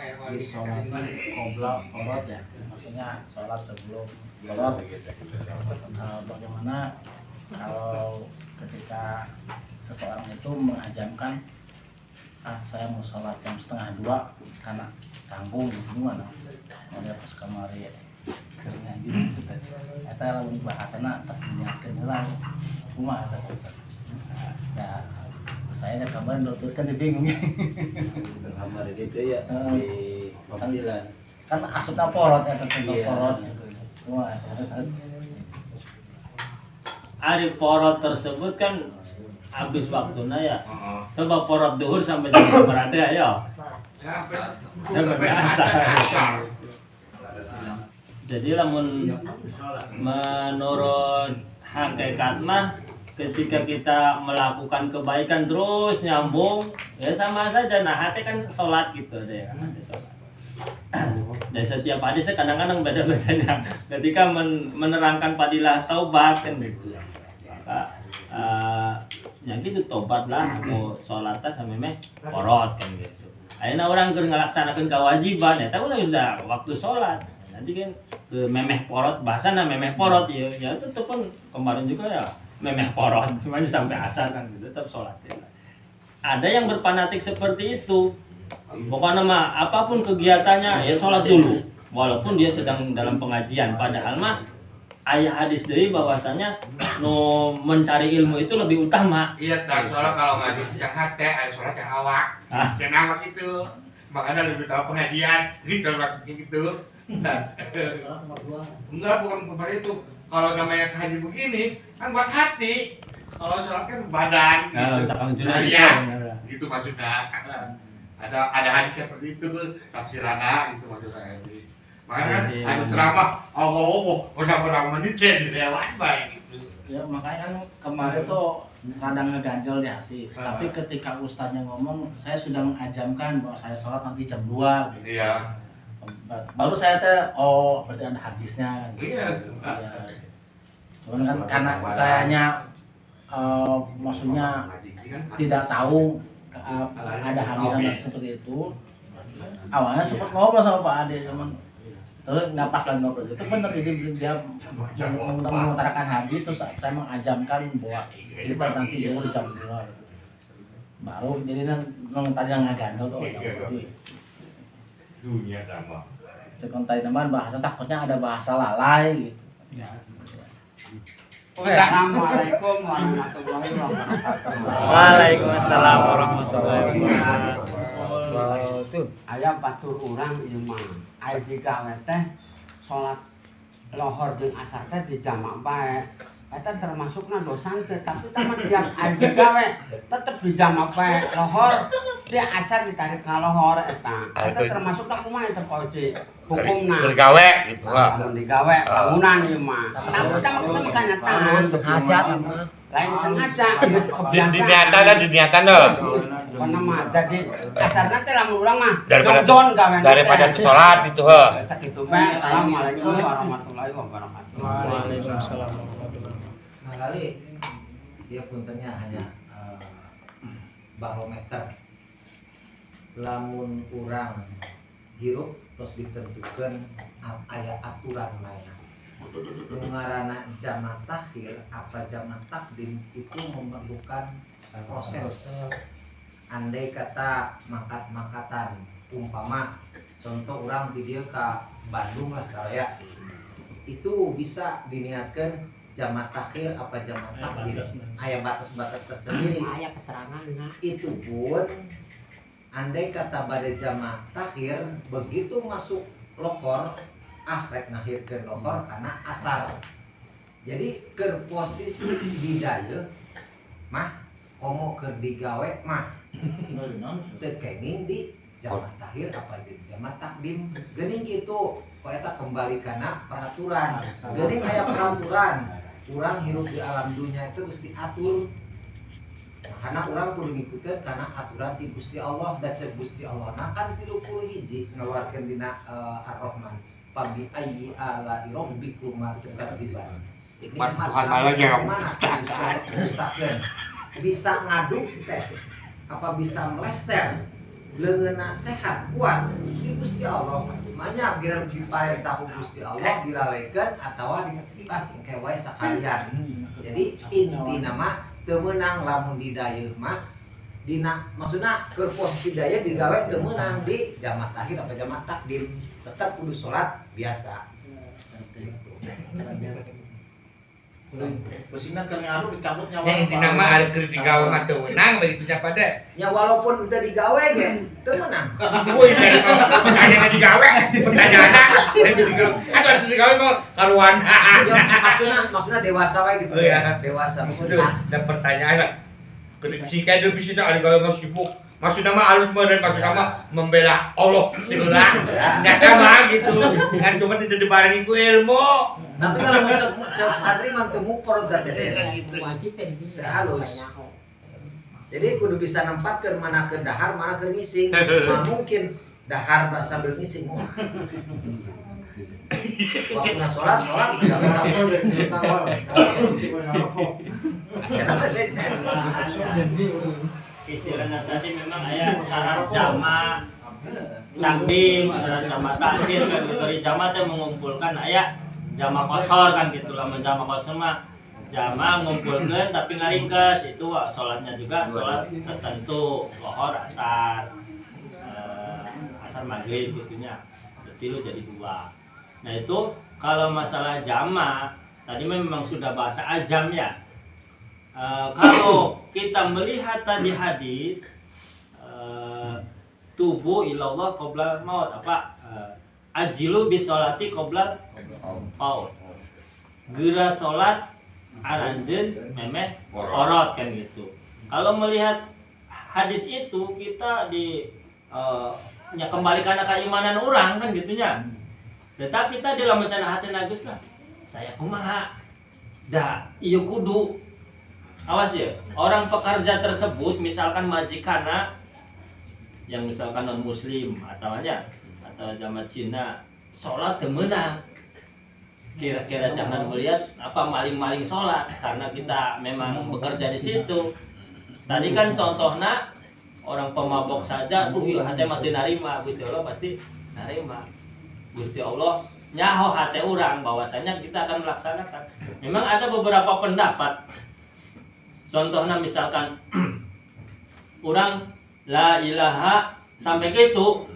Disolati qobla porot ya, maksudnya sholat sebelum porot. Bagaimana kalau ketika seseorang itu mengajamkan, "Ah, saya mau sholat jam 1.30 karena tanggung," gimana? Mau dia pas kamari keur ngaji gitu teh. Eta lamun bahasana tas diniatkeun heula, kumaha eta, Pak Ustaz? Ya, saya ada kabar nuturkan kan bingung. Kamar itu ya di panggilan. Kan asupna porot eta teh, porot gitu. Kumaha eta? Ari porot tersebut kan habis waktunya ya. Coba porot duhur sampai jam berapa ya? Sampai asar. Jadi lamun menurut hakikat mah, ketika kita melakukan kebaikan terus nyambung ya sama saja. Nah, hati kan sholat gitu deh, hati sholat. Dan setiap hadisnya kadang-kadang beda-bedanya ketika menerangkan fadilah taubat kan gitu ya. Maka ya gitu, tobat lah atau sholat sampai meh porot kan gitu. Ayeuna orang keur ngalaksanakeun kewajiban eta udah waktu sholat, nanti kan ke memeh porot, bahasana memeh porot ya, ya tetep kan kemarin juga ya memeh porot, cuma sampai asar kan gitu, tetap sholat ya. Ada yang berfanatik seperti itu, pokoknya mah apapun kegiatannya ya sholat dulu walaupun dia sedang dalam pengajian. Padahal mah aya hadis deui bahwasanya nu mencari ilmu itu lebih utama. Iya, tak soalnya kalau ngaji itu yang hati, ada sholat yang awak. Ah. Jangan awak itu. Makanya lebih tahu pengajian, gitu gitu. Nah, enggak, bukan bukan itu. Kalau namanya haji begini, kan buat hati. Kalau sholat kan badan. Nah, Gitu. misalkan Nah, iya, gitu maksudnya. Ada hadis seperti itu, tafsirannya gitu maksudnya. Makanya kan ada ceramah, Allah Allah, usah berapa menit ya dilewat baik gitu. Ya, makanya kan kemarin tuh rada ngeganjel di hati. Tapi ketika ustaznya ngomong, "Saya sudah mengajamkan bahwa saya sholat nanti jam 2," gitu. Baru saya teh, oh, berarti ada hadisnya kan. Iya. Cuman kan karena sayanya maksudnya tidak tahu ada hadis seperti itu. Awalnya sempat ngobrol sama Pak Ade, cuman terus nggak pas lagi ngobrol itu benar, jadi dia mengutarakan hadis, terus saya mengajamkan bahwa kita nanti dulu di jam 2 gitu. Baru jadi nang tadi yang ngagandel tuh, ya, berarti Dunia sama. Cekon tadi teman bahasa takutnya ada bahasa lalai gitu. Assalamualaikum warahmatullahi wabarakatuh. Waalaikumsalam warahmatullahi wabarakatuh. Aya batur urang ieu mah. Aya digawe teh salat lohor jeung asar teh dijamak bae. Eta termasukna dosa teh, tapi tamat yang aya digawe tetep dijamak bae. Lohor di asar ditarik ka lohor eta. Eta termasukna kumaha eta, Pak Oji? Hukumna. Digawe gitu lah. Lamun digawe bangunan ieu mah. Tapi tamat kita mah kenyataan. Sengaja. Lain sengaja, geus kebiasaan. Diniatan lah, diniatan loh. Pokona mah jadi kasarna teh lamun urang mah Daripada jongjon gawe. Daripada tuh sholat itu he. Sakitu bae. Assalamualaikum warahmatullahi wabarakatuh. Waalaikumsalam. Nah, kali dia puntennya hanya barometer. Lamun urang hirup terus ditentukan aya aturan mainan. Nu ngaranna jamak takhir apa jamak takdim itu memerlukan proses. Andai kata mangkat-mangkatan, umpama contoh orang di dia ke Bandung lah kalau ya, itu bisa diniatkan jamak takhir apa jamak takdim, aya batas-batas tersendiri. Aya keterangan nah. Itu pun andai kata pada jamak takhir, begitu masuk lohor, ah, rek ngakhirkeun lohor karena asar, jadi ke posisi di daya mah komo keur digawe mah teu kenging di jamak takhir apa di jamak takdim. Geuning kitu kok eta kembali kana peraturan. Geuning aya peraturan, urang hirup di alam dunia itu mesti diatur. Nah, karena urang kudu ngikutin karena aturan ti Gusti Allah dan cek Gusti Allah nah kan 31 ngeluarkeun dina Ar-Rahman, fabi ayyi ala rabbikuma tukadziban. Nikmat Tuhan mana yang kamu Mana dustakeun? Bisa ngaduk teh apa bisa melester. Leungeunna sehat kuat di Gusti Allah. Manya geura diparentah ku Gusti Allah dilalekeun atawa ditas engke wae sakalian. Jadi intina mah teu meunang lamun didayeuh mah dina maksudna keur posisi daya digawe teu meunang di jamak takhir apa jamak takdim, tetap kudu salat biasa. Besina keur ngaruh dicabut nyawa. Yang intina mah ari keur digawe mah teu meunang begitu nya pada. Ya walaupun teu digawe ge teu meunang. Woi, pertanyaan digawe, pertanyaanna teu digawe. Atuh harus digawe mah karuan. Ya, maksudna dewasa wae gitu. Oh, ya. Dewasa. Itu da pertanyaan. Keur sih kayak bisa ari gawe mah sibuk. Maksudna mah alus meureun, maksudna mah membela Allah gitu lah. Nyata mah gitu. Kan cuma tidak dibarengi ku ilmu. Tapi kalau mau cek santri mah teu mupor teh gitu. Wajib teh halus. Jadi kudu bisa nempatkeun mana keur dahar, mana keur ngising. Mah mungkin dahar sambil ngising moal. Waktuna sholat, sholat enggak apa-apa. Kenapa saya istilahnya tadi memang aya syarat jamak takdim, syarat jamak takhir kan gitu. Di jamak teh mengumpulkan aya jamak qasar kan gitu. Lamun jamak qasar mah jamak ngumpulkeun tapi ngaringkes itu salatnya juga salat tertentu, lohor, asar, asar maghrib gitunya. Berarti lu jadi dua. Nah itu kalau masalah jamak tadi memang sudah bahasa ajam ya. Kalau kita melihat tadi hadis tubuh ilallah qoblal maut apa ajilu bisolati qoblal maut, geura salat aranjeun memeh orot kan gitu. Kalau melihat hadis itu kita di nya kembali karena keimanan orang kan gitunya. Tetapi tadi lamun cenah hati nagus lah, saya kumaha dah ieu kudu. Awas ya, orang pekerja tersebut misalkan majikana yang misalkan non muslim atau jamaah Cina sholat teu meunang. Kira-kira jangan melihat apa maling-maling sholat karena kita memang bekerja di situ. Tadi kan contohnya orang pemabok saja, hate mah teu narima, Gusti Allah pasti narima. Gusti Allah nyaho hate urang bahwasanya kita akan melaksanakan. Memang ada beberapa pendapat. Contohnya misalkan orang la ilaha sampai gitu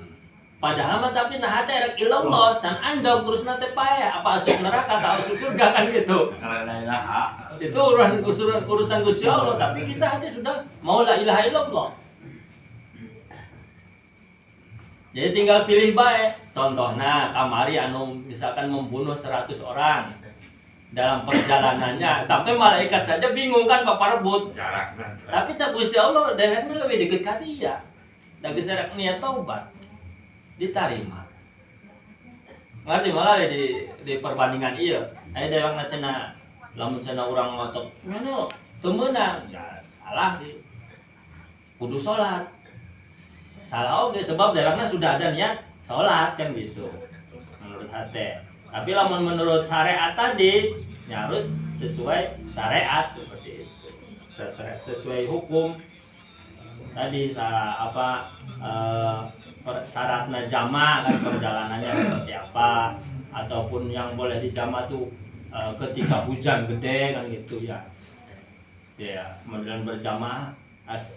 padahal mah tapi nah hate rek ilallah can anjog terusna teh paeh apa asup neraka atau asup surga kan gitu. La ilaha itu urusan Gusti Allah, tapi kita hati sudah mau la ilaha illallah. Jadi tinggal pilih bae. Contohnya kamari anu misalkan membunuh 100 orang dalam perjalanannya sampai malaikat saja bingung kan papa rebut. Tapi cak Gusti Allah dewekna lebih deket ka dia. Da geus rek niat taubat diterima. Ngerti malah di perbandingan ieu. Aya dewekna cenah lamun cenah urang ngotot ngono teu meunang ya salah di. Kudu salat. Salah oge sebab dewekna sudah ada niat salat kan gitu. Menurut hate. Tapi lamun menurut syariat tadi ya harus sesuai syariat seperti itu. Sesuai hukum. Tadi syaratnya jama kan perjalanannya seperti apa ataupun yang boleh dijama tuh ketika hujan gede kan gitu ya. Ya, kemudian berjamaah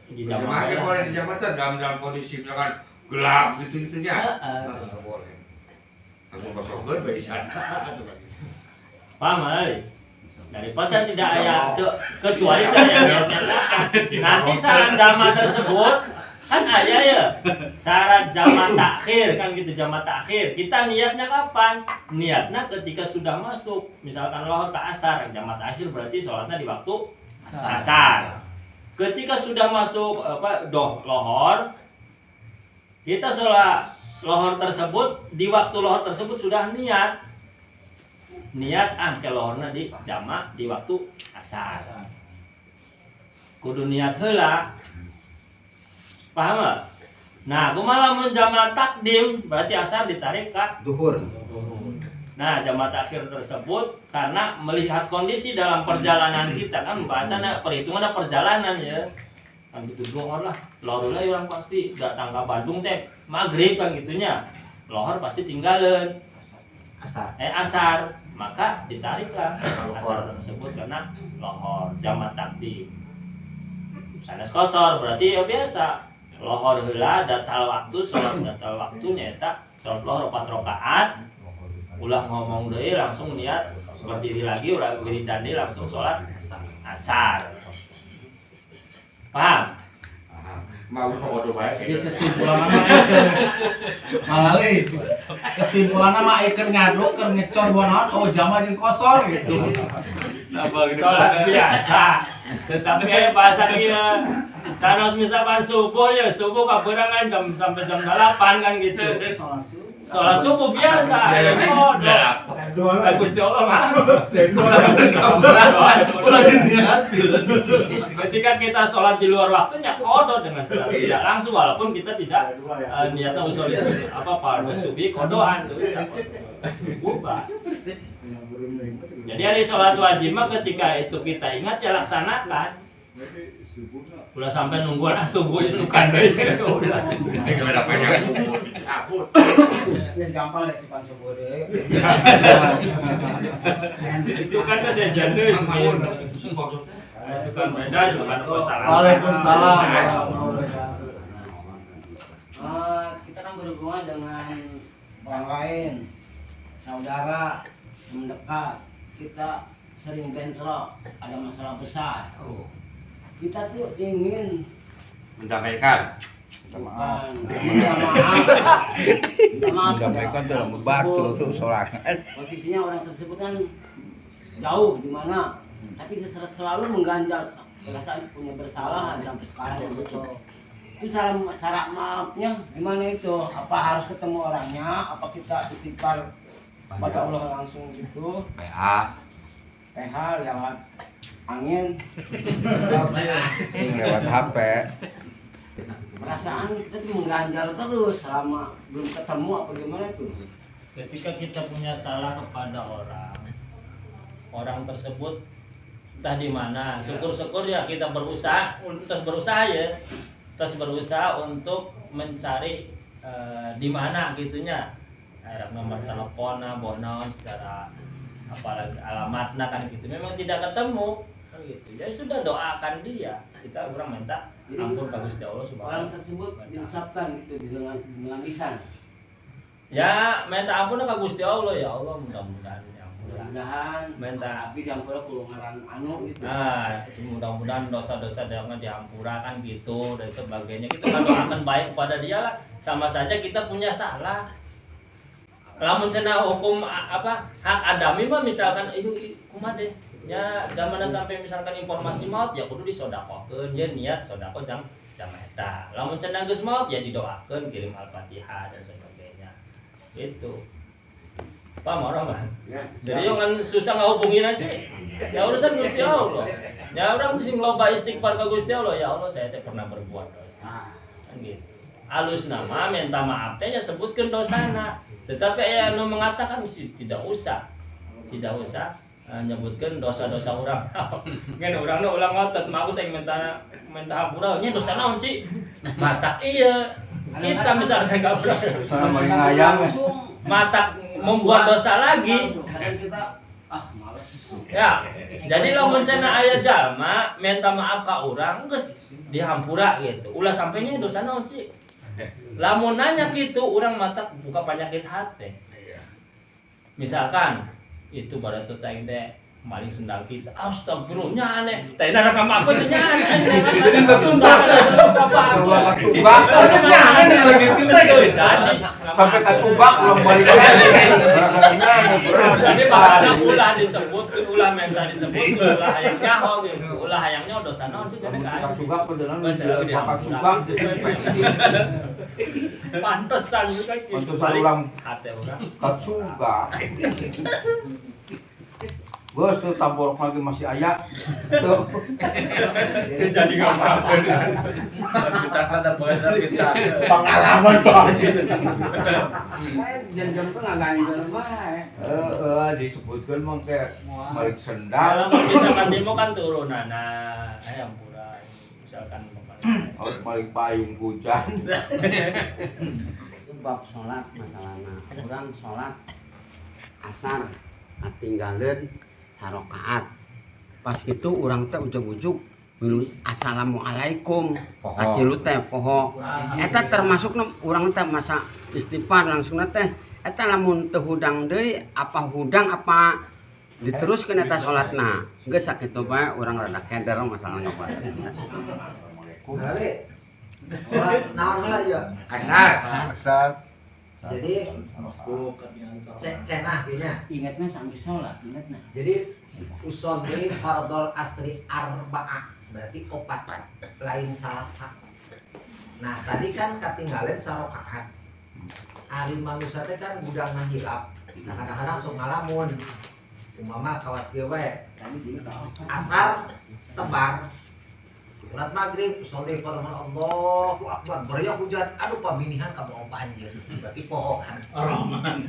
dijama. Berjamaah boleh dijama tuh dalam kondisi misalkan gelap gitu-gitunya. Enggak boleh. Langsung kosongkeun baisan. Paham Ali? Daripada tidak aya kecuali tidak nyatakan. Nanti syarat jama tersebut kan aya ya. Syarat jama takhir kan gitu, jama takhir. Kita niatnya kapan? Niatnya ketika sudah masuk. Misalkan lohor ke asar, jama takhir berarti sholatnya di waktu asar. Ketika sudah masuk lohor, kita sholat lohor tersebut di waktu lohor tersebut sudah niat ke lohorna di jamak di waktu asar. Kudu niat heula. Paham gak? Nah, kumaha lamun jamak takdim berarti asar ditarik ka duhur. Nah, jamak takhir tersebut karena melihat kondisi dalam perjalanan kita kan bahasana perhitungan perjalanan ya. Kan gitu lohor lah, lohor lah orang pasti datang ke Bandung teh maghrib kan gitunya, lohor pasti tinggalin asar. Asar, maka ditariklah asar tersebut karena lohor jamak takdim. Sanes kosor berarti ya biasa lohor heula datal waktu sholat datal waktu nyaeta sholat lohor 4 rakaat, ulah ngomong deui langsung niat berdiri lagi ulah wiridan deui langsung sholat asar. Paham? Mau bodoh bae. Jadi kesimpulan mah malalih. Kesimpulanna mah keur ngaduk keur ngecor buah naon oh jama jeung kosor gitu. Sholat biasa. Tetapi aya bahasa kieu. Sanos misalkan subuh ya, subuh kaberangan jam sampai jam 8 kan gitu. Sholat subuh biasa, aya bodoh. Gusti Allah mah. Ketika kita sholat di luar waktunya kodo dengan secara tidak langsung walaupun kita tidak niatnya usul apa fardu subuh kodoan tuh ubah. Jadi hari sholat wajib mah ketika itu kita ingat ya laksanakan. Ulah sampai nungguan subuh isukan deui. Ulah. Dicabut. Ya gampang deh sukan subuh deui. Isukan teh sejen deui. Isukan beda, isukan salah. Waalaikumsalam. Kita kan berhubungan dengan orang lain, saudara mendekat, kita sering bentrok, ada masalah besar. Kita tuh ingin mendamaikan. Bukan, minta maaf. Mendamaikan dalam batu tuh sorangan. Posisinya orang tersebut kan jauh di mana, tapi selalu mengganjal perasaan punya bersalah sampai sekarang gitu. Itu cara maafnya gimana itu? Apa harus ketemu orangnya? Apa kita istighfar pada Allah langsung gitu? PH lewat angin, sing lewat HP. Perasaan kita tuh mengganjal terus selama belum ketemu apa gimana tuh. Ketika kita punya salah kepada orang, orang tersebut entah di mana, syukur-syukur ya kita berusaha, terus berusaha ya, terus berusaha untuk mencari di mana gitunya, nomor telepon, bonon secara apalagi alamatnya kan gitu, memang tidak ketemu kan gitu, ya sudah doakan dia, kita kurang minta ampun ke Gusti Allah subhanahu. Orang tersebut diucapkan gitu dengan lisan. Ya minta ampun ke Gusti Allah, ya Allah mudah-mudahan diampun. Mudah-mudahan minta tapi diampura ku ngaran anu gitu. Nah, mudah-mudahan dosa-dosa jangan diampura kan gitu dan sebagainya. Kita kan doakan baik kepada dia lah, sama saja kita punya salah. Lamun cenah hukum apa hak adami mah misalkan itu kumaha deh nya zamana sampai misalkan informasi maut ya kudu disodakohkeun ya niat sodako jam eta. Lamun cenah geus maut ya didoakeun kirim Al-Fatihah dan sebagainya. Itu. Paham orang mah? Ya. Jadi jangan susah ngahubungin sih. Ya urusan Gusti Allah. Ya orang sing loba istighfar ka Gusti Allah, ya Allah saya teh pernah berbuat dosa. Kan gitu. Alus nama minta maaf teh ya sebutkeun dosana. Tetapi aya nu mengatakan sih tidak usah nyebutkeun dosa-dosa urang. Ngan urangna ulang ngotot mah aku sing minta hampura nya dosa naon sih? Matak ieu. Kita misalkan gabrak dosa maling ayam matak membuat dosa lagi. Kita males. Ya. Jadi lamun cenah aya jalma minta maaf ka urang geus dihampura gitu. Ulah sampainya dosa naon sih? Lamun nanya gitu orang mata buka penyakit hati. Misalkan itu baru teh teh maling sendal kita. Astagfirullah nya aneh. Teh rekam aku teh nya aneh. Jadi tuntas. Kacubak. Nya aneh lagi tuntas. Sampai kacubak ulang balik lagi. Jadi bahana ulah disebut, ulah minta disebut, ulah hayang nyaho gitu. Ulah hayangnya dosa naon sih kana ka. Kacubak padahal kacubak jadi infeksi. Pantesan juga gitu. Pantesan ulang hati urang. Kacubak. Bos tuh tamborok lagi masih ayak. Tuh. Jadi enggak apa-apa. Kita kata bahasa kita. Pengalaman Pak. Jam-jam tuh nggak ganjel bae. Heeh, disebutkeun mah kayak balik sendal. Kalau misalkan demo kan turunana, ampura misalkan Harus balik payung hujan. Itu bab sholat masalahna. Urang sholat asar katinggalin sarokaat. Pas itu urang teh ujug-ujug milu assalamualaikum. Katilu teh poho. Eta termasuk urang teh masa istighfar langsung teh. Eta lamun teu hudang deui apa hudang apa diteruskeun eta salatna. Geus sakitu bae urang rada keder masalahna bae. Kali. Salat naon heula ieu? Asar. Asar. Jadi cenah kayaknya. Ingatnya sambil sholat, ingatnya. Jadi usolli fardol asri arba'ah berarti opat lain salasa. Nah, tadi kan ketinggalan sarokaat. Ari manusia teh kan gudang hilap. Nah, kadang-kadang sok ngalamun. Umpama kawas kieu we. Asar tebar. Urat maghrib, usolli fardol Allahu akbar. Beriak hujan, aduh paminihan ka bawa banjir. Berarti poho kan. Roman.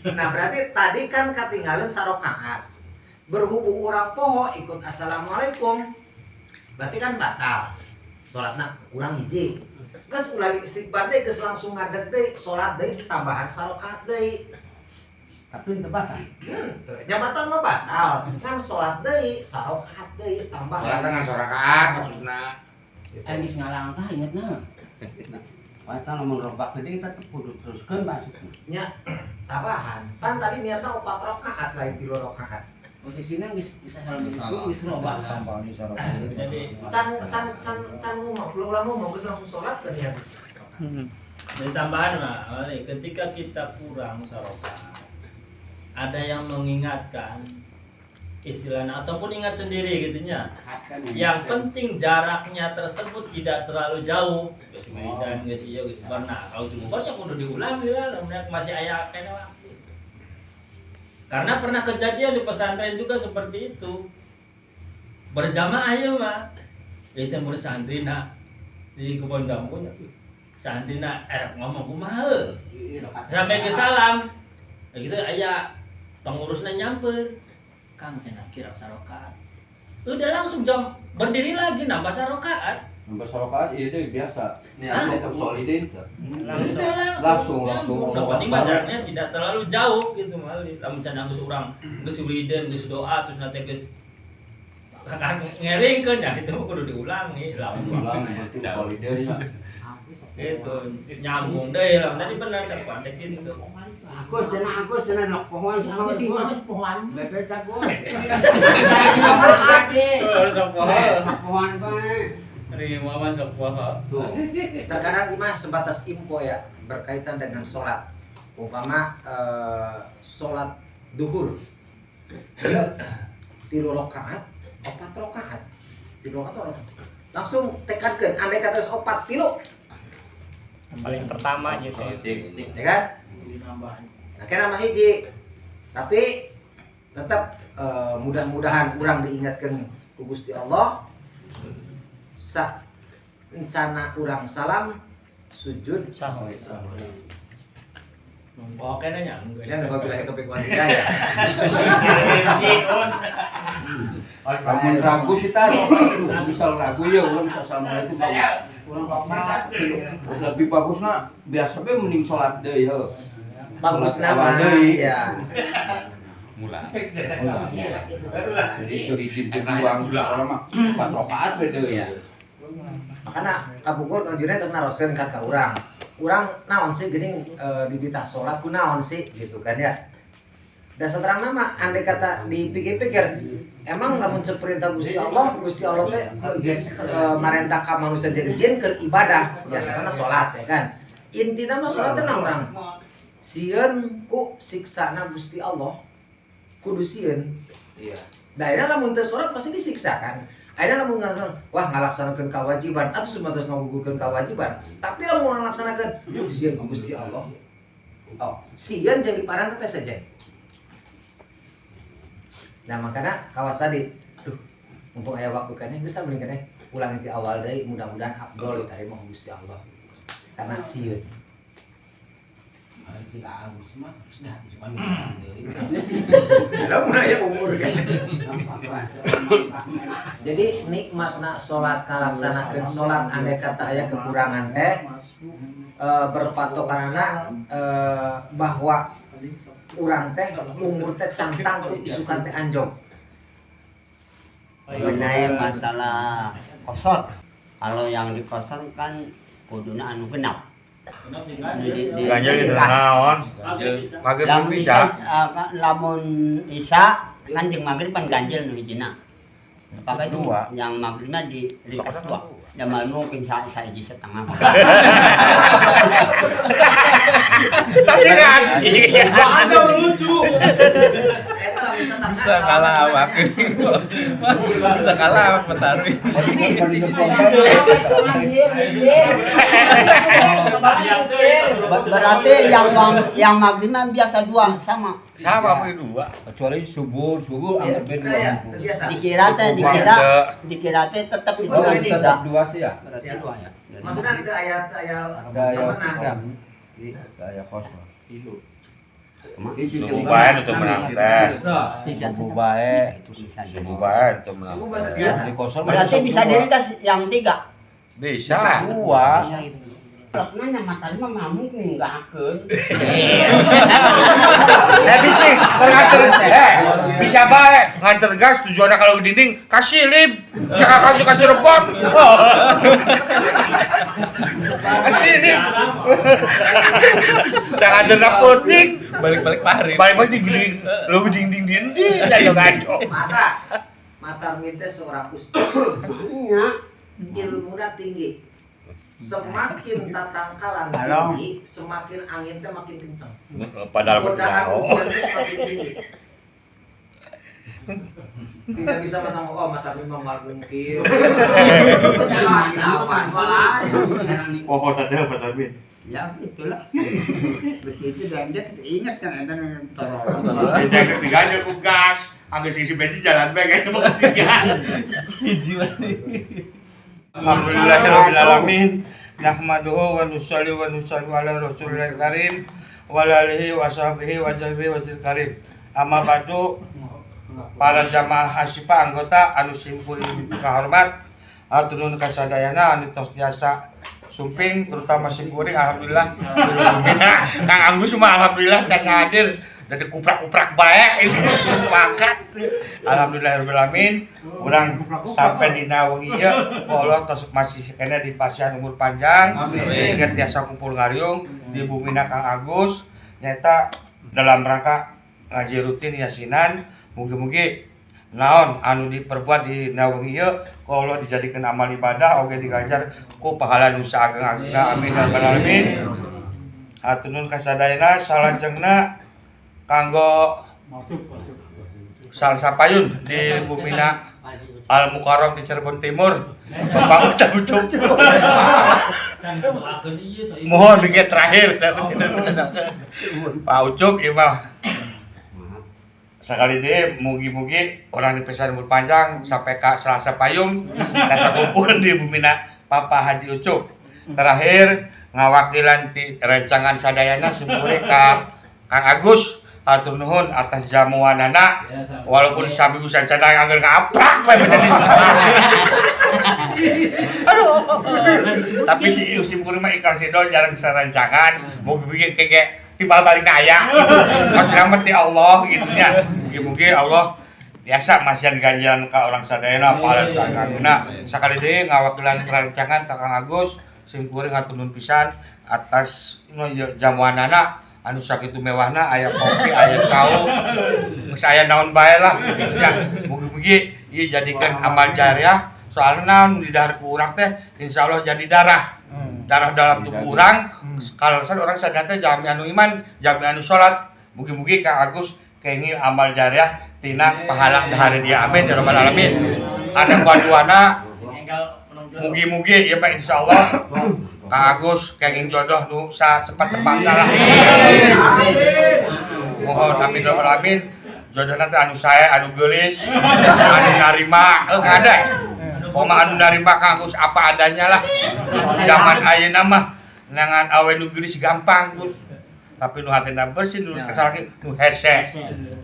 Nah, berarti tadi kan ketinggalan sarokaat. Berhubung urang poho ikut assalamualaikum, berarti kan batal. Salatna kurang hiji. Geus ulah istighfar deui, geus langsung ngadeg deui, salat deui tambahan sarokaat deui. Tapi teu batal. Nya batal mah batal. Ngan salat deui, sarokaat deui tambahan. Salat ngan sarakaat maksudna. Geus ngalangkah ingetna. Eta lamun robak gede kita teh kudu teruskeun maksudna. Nya tambahan. Pan tadi niatna 4 rakaat lain 3 rakaat. Posisinya geus assalamualaikum geus robah. Tambahan di sarokaat. Jadi can can can can ngomong, ulah ngomong geus langsung salat kan ya. Jadi tambahan mah, ketika kita kurang sarokaat, ada yang mengingatkan istilahnya ataupun ingat sendiri gitunya. Yang penting jaraknya tersebut tidak terlalu jauh. Geus wiridan geus ieu geus nah, kalau diukur ya kudu diulang lah, masih aya keneh waktu. Karena pernah kejadian di pesantren juga seperti itu. Berjamaah ya mah. Itu yang santri nak di kebun jambunya. Santri nak ngomong kumaha. Sampai ke salam. Gitu aya pengurusnya nyamper. Kang cenah kira sarokaat. Udah langsung jam berdiri lagi nambah sarokaat. Nambah sarokaat ieu deui biasa. Langsung solidin. Langsung. Yang penting jaraknya tidak terlalu jauh gitu malih. Lamun cenah geus urang geus wiridan, geus doa terus nanti geus ngeringkeun ya itu kudu diulang nih. Ulang berarti solidin ya. Gitu nyambung deui lah. Tadi benar cak pandek gitu. Aku senang nok pohon, aku sih mah pohon. Bebek aku. Pohon bae. Terima masuk pohon. Terkadang imah sebatas info ya berkaitan dengan sholat. Umpama sholat duhur. Dia 3 rakaat, 4 rakaat. 3 rakaat. Langsung tekadkeun andai kata geus 4 tilu. Paling pertama gitu. Ya kan? Nah, kena mah hiji. Tapi tetap mudah-mudahan urang diingatkan ku Gusti Allah. Sa encana urang salam sujud sahwi. Oke nanya enggak. Ya enggak bilang ke wanita ya. Lamun ragu sih tadi. Misal ragu ya urang bisa assalamualaikum. Urang lebih bagusna biasa be mending salat deui heuh. Bagus nama ya. Mula. Jadi itu izin dibuang selama 4 rakaat be deui ya. Makana kapungkur Kang Junaid teu naroskeun ka urang. Urang naon sih geuning di titah salat ku naon sih gitu kan ya. Dasar terang nama andai kata dipikir-pikir emang lamun seperintah Gusti Allah teh geus marentah ka manusia jeung jin keur ibadah ya karena salat ya kan. Intina mah salat teh naon urang? Sieun ku siksana Gusti Allah. Kudu sieun. Iya. Da ayeuna lamun teu salat pasti disiksa kan. Ayeuna lamun ngalaksanakeun wah ngalaksanakeun kewajiban atuh sumatos ngagugurkeun kewajiban, tapi lamun ngalaksanakeun sieun ku Gusti Allah. Oh, sieun jeung diparantah teh saja. Nah, makanya kawas tadi, duh, mumpung aya waktu keneh bisa mending keneh ulangi di awal deui, mudah-mudahan afdol diterima ku Gusti Allah. Karena sieun. Si Agus mah sudah disukan deui. Lah mun aya umur kan. Jadi nikmatna salat kalaksanakeun salat andai kata aya kekurangan teh berpatokanana bahwa urang teh umur teh cantang tuh isukan teh anjog. Mengenai masalah kosor, kalau yang dikosor kan kuduna anu genap. Ganjil itu naon? Maghrib bisa. Lamun isya kan jeung maghrib pan ganjil nu hijina. Pakai dua, yang maghribnya di ringkas dua. Ya mal mungkin saiji setengah. Tasiran. Ada lucu. Bisa kalah awak ini. Bisa kalah awak petarung. Berarti yang maghribnya biasa dua sama. Sama apa dua? Kecuali subuh anggap dua. Dikira teh tetap itu tetap dua sih ya. Berarti dua ya. Maksudnya itu ayat temenan. Ayat kosong. Subuh bae itu menang teh. Subuh bae. Subuh bae itu menang. Berarti bisa diringkas yang tiga. Bisa. Dua. Nanya matanya mah mamuk ninggakeun. Bisa nganter bisa bae nganter gas tujuannya kalau dinding kasih lip, jangan kasih rebot. Kasih lip. Udah nganter apotik, balik-balik pari. Balik-balik dinding, lu dinding dinding gajo-gajo. Mata minta seorang ustaz. Ilmunya tinggi. Semakin tatangkalan tinggi, semakin angin teh makin kencang. Padahal godaan ujian itu semakin tinggi. Tidak bisa menang, oh mata memang mungkin. Oh, tadi apa tadi? Ya itulah. Begitu ganjil ingat kan ada torol. Jangan diganjil ku gas, anggar sisi bensin jalan bae kayak bukan tiga. Hiji mati. Alhamdulillahirabbil alamin. Nahmaduhu wa nusalli wa nusallimu ala rasulil karim wa ala alihi wa sahbihi wa sahbihi wa karim. Amma ba'du, para jamaah Asyifa anggota anu simpuling kahormat, hatur nuhun ka sadayana anu tos tiasa sumping terutama simkuring alhamdulillah. Kang Agus mah alhamdulillah tiasa hadir. Jadi kuprak-kuprak bae sepakat. Alhamdulillahirabbil alamin. Urang sampai dina wengi ieu Allah tos masih kena di pasian umur panjang. Amin. Tiasa kumpul ngariung di bumina Kang Agus nyata dalam rangka ngaji rutin yasinan. Mugi-mugi naon anu diperbuat di wengi ieu ku Allah dijadikeun amal ibadah oge diganjar ku pahala nu saageng-agengna. Amin ya rabbal alamin. Hatur nuhun ka sadayana salajengna kanggo salsa payun di bumina Al Mukarram di Cirebon Timur. Bapak udah ucup. Mohon dikit terakhir. Pak Ucup ieu mah. Sekali deh mugi-mugi orang di pesantren umur panjang sampai ka Selasa Payung tiasa kumpul di bumina Papa Haji Ucup. Terakhir ngawakilan ti rencangan sadayana simkuring ka Kang Agus. Hatur nuhun atas jamuanana walaupun sami usan cadang angger ngaprak bae menjadi. Aduh. Tapi si usim kuring mah ikhlas do jarang sarancangan, mugi-mugi kege timbal balikna aya gitu. Masih ti Allah gitu nya. Mugi-mugi Allah tiasa masihan ganjaran ka orang sadayana pahala sagaguna. Sakali deui ngawakilan rancangan ka Kang Agus, sim kuring hatur nuhun pisan atas jamuanana. Anu sakitu mewahna aya kopi aya saung geus aya naon bae lah gitu nya. Mugi-mugi ieu jadikeun amal jariah soalna naon di dahar ku urang teh insyaallah jadi darah. Darah dalam tubuh urang kalasan urang sadaya teh jami anu iman, jami anu salat. Mugi-mugi Kang Agus kenging amal jariah tina pahala dahar dia. Amin ya rabbal alamin. Ada kaduana mugi-mugi ya Pak insyaallah Kang Agus kenging jodoh nu sacepat-cepatna lah. Mohon amin rabbal alamin. Jodohna teh anu sae, anu geulis, anu narima, heuh ada. Pokokna anu narima Kang Agus apa adanya lah. Zaman ayeuna mah nangan awe nu geulis gampang Gus. Tapi nu hatina bersih, nu kasalaki nu hese.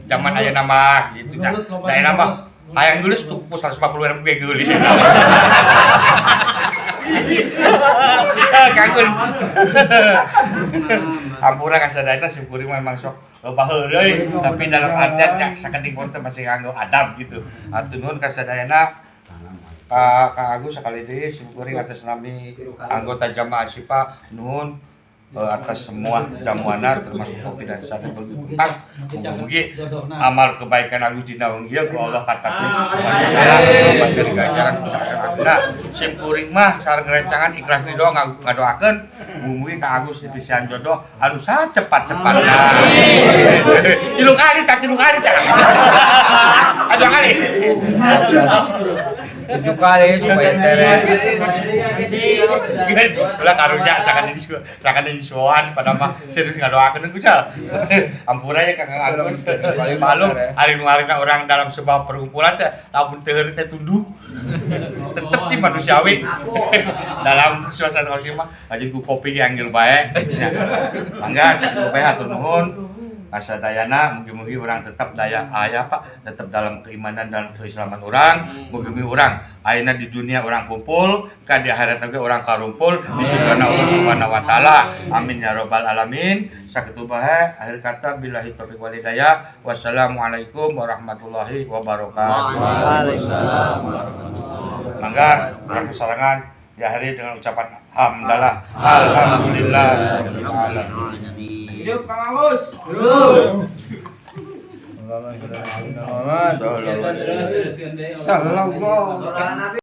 Zaman ayeuna mah gitu nya. Da ayeuna mah Hayang geulis cukup 150 ribu ge geulis. Kangkun. Ampura ka sadayana syukuri memang sok loba heureuy, tapi dalam artian nya sakedik pun teh masih nganggo adab gitu. Hatur nuhun ka sadayana. Ka Agus sekali deui syukuri atas nami anggota jamaah Syifa nuhun atas semua jamuana termasuk kopi dan sate begitu kang. Mugi-mugi amal kebaikan Agus dina wengi ieu ku Allah katakeun subhanahu wa taala pasti ganjaran ku saha-sahana. Sim kuring mah sareng rencangan ikhlas ridho ngadoakeun mugi-mugi ka Agus dipisihan jodoh anu sacepat-cepatna. Tilu kali tak tilu kali tak. Aduh kali. 7 kali supaya tere. Ulah karunya sakan di suan pada mah serius ngadoakeun ku cal. Ampura ya Kang Agus. Maklum ari nu ngarina orang dalam sebuah perkumpulan teh lamun teu heureuy teh tunduh. Tetep sih manusiawi. Dalam suasana kieu mah anjing ku kopi ge anggeur bae. Mangga sakitu bae hatur nuhun. Kasadayana mugi-mugi orang tetap daya aya Pak, tetap dalam keimanan dan keislaman orang, mugi-mugi orang ayeuna di dunia orang kumpul, ka di akhirat oge orang karumpul di surga Allah Subhanahu wa taala. Amin ya rabbal alamin. Sakitu bae akhir kata billahi taufiq wal hidayah. Wassalamualaikum warahmatullahi wabarakatuh. Waalaikumsalam warahmatullahi. Mangga urang sasarengan diakhiri dengan ucapan hamdalah alhamdulillah rabbil alamin. Hidup Kang Agus. Hidup. Sallallahu.